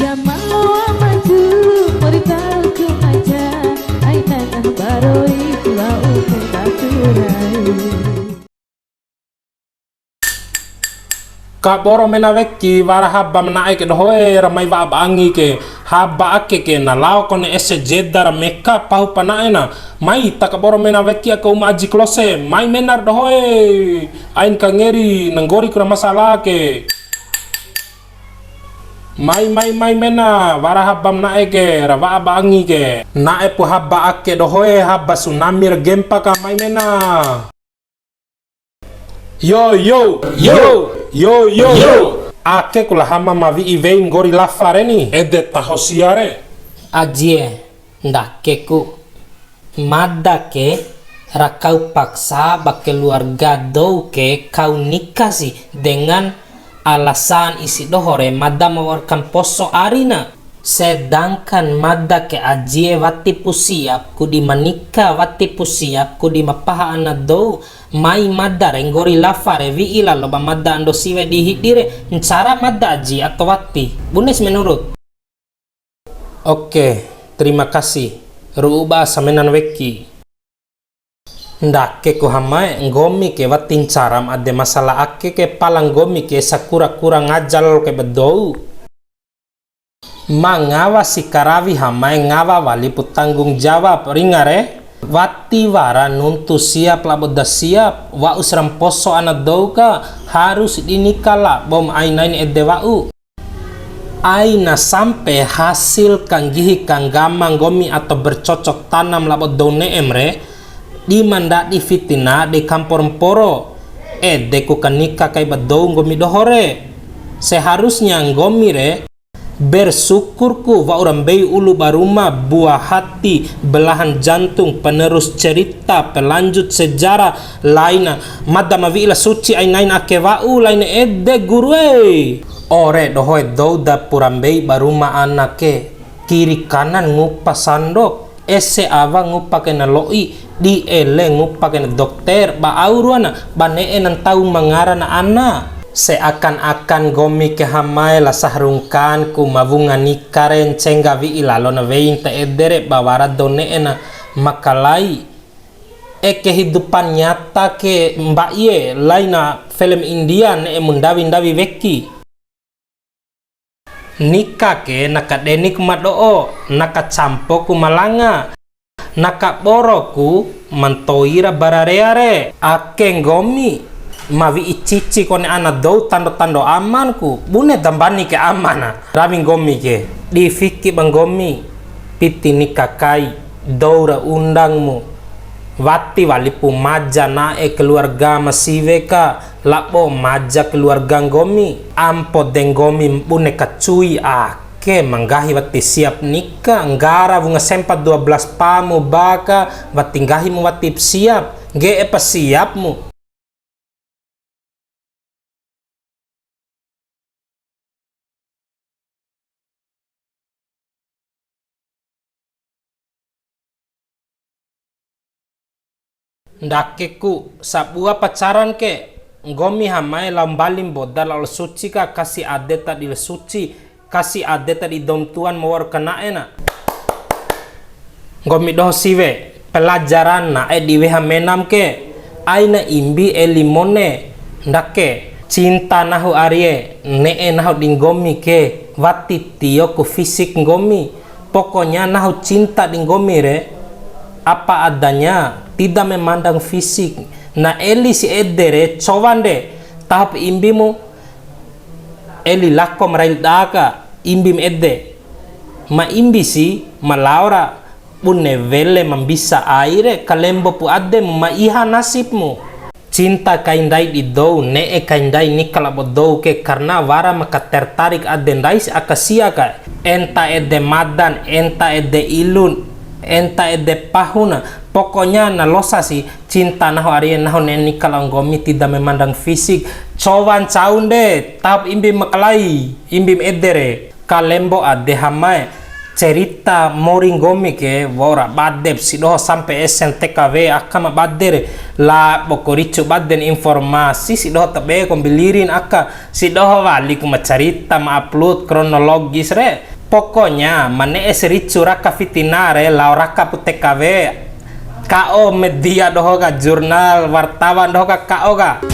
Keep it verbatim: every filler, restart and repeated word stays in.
Zaman loa maju, mori tau ku maja, ai nanah baroi, pulau pun tak turai. Kaboro mena weki, wara haba ma na'e ke dohoe, ra mai wa'a ba angi ke, haba ake ke, na lao kone ese jeda ra meka pahu pa na'e na, mai ta kaboro mena weki aka uma aji klose, mai menar dohoe, ain kangeri, na nggori kura masala ke. Mai, mai, mai mena, wara haba ma na'e ke, ra wa'a ba angi ke, na'e pu haba ake dohoe, haba tsunami ra gempa ka, mai mena. Yo, yo, yo, yo, yo, yo. Ake ku la Hama ma wi'i wei nggori lafa re ni, ede taho sia re. Ajie, ndake ku. Mada ke ra kau paksa ba keluarga dou ke kau nika si dengan alasan isi doho re mada ma wa'ur kamposo ari na. Sedangkan mada ke ajie wati pu siap ku di ma nika, wati pu siap ku di ma paha ana dou, mai mada re nggori lafa re wi'i lalo ba mada ando siwe di hidi re, ncara mada aji ato wati. Bune si menurut. Oke, terima kasih. Ru'u ba samenan weki. Ndake ku Hamae, nggomi ke wati ncaram ade masalah ake ke, pala nggomi ke sakura-kura ngaja lalo kai ba dou. Ma ngawa si karawi Hamae, ngawa walipu tanggung jawab, ringa re. Wati wara nuntu siap labo da siap, wa'us ra mposo ana dou ka, harus di nika labom ai nain ede wa'u. Aina sampe hasil kanggihi kanggama nggomi ato bercocok tanam labo dou ne'em re, di ma ndadi fitina dei kampo ra mporo, ede ku kanika kai ba dou nggomi doho re. Seharusnya nggomi re bersyukur ku wa'ura mbei ulu ba ruma, buah hati, belahan jantung, penerus cerita, pelanjut sejarah, laina mada ma wi'i la suci ai nain ake wa'u, laina ede guru e. Ore dohoe dou da pura mbei ba ruma ana ke, kiri kanan ngupa sandok, ese awa ngupa kaina lo'i, di ele ngupa kaina dokter, ba au ruana, ba ne'e na ntau ma ngarana ana. Seakan-akan nggomi ke Hamae la sahrungkan ku ma wunga nika re ncengga wi'i lalo na wein ta ede re ba wara dou ne'e na makalai. E kehidupan nyata ke mba'i e, laina film India ne'e mu ndawi-ndawi weki. Nika ke na kadeni ku ma do'o, na kacampo ku ma langa, na kaboro ku ma ntoi ra bararea re. Ake nggomi ma wi'i cici kone ana dou tando-tando aman ku, bune da mbani ke amana. Rawi nggomi ke, di fiki ba nggomi, piti nika kai, dou ra undang mu, wati walipu maja na'e keluarga ma siwe ka, labo maja keluarga nggomi, ampo de nggomi bune kacui ake ma nggahi wati siap nika, nggara wunga sempat dua belas pamu ba ka, wati nggahi mu wati siap, ngge'e pa siap mu. Ndake ku, sabua pacaran ke, nggomi Hamae lao mbali mboda lalo suci ka, kasi ade ta di la suci, kasi ade ta di dou ma tuan ma wa'ur kana'e na. Nggomi doho siwe, pelajaran na'e di weha menam ke, aina imbi eli mone, ndake, cinta nahu arie, ne'e nahu di nggomi ke, wati tio ku fisik nggomi, pokoknya nahu cinta di nggomi re, apa adanya, tidak memandang fisik, na eli si ede re, cowan de, tahop imbimu, eli lako ma rail da ka, imbim ede. Ma imbi si, ma lao ra, bune wele ma mbisa ai re, kalembo pu adem, ma iha nasibmu. Cinta kai ndai di dou, ne'e kai ndai nika labo dou ke, karena wara ma katertarik ade ndai si aka sia ka. Enta ede madan, enta ede ilun, enta ede pahuna. Pokoknya na losa si, cinta nahu arie nahu ne'e nika lao nggomi tidak memandang fisik. Cowa ncaun de, tahop imbi makalai, imbim ede re. Kalembo ade Hamae, cerita mori nggomi ke, wa'ura badep si doho sampe S N T K W aka ma bade re. Labo ko ricu baden informasi si doho tabe kombi lirin aka, si doho wali ku ma carita ma upload kronologis re. Pokoknya, ma ne'e si ricu raka fitina re, lao raka pu T K W. Ka'o media doho ka, jurnal, wartawan doho ka, ka'o ka.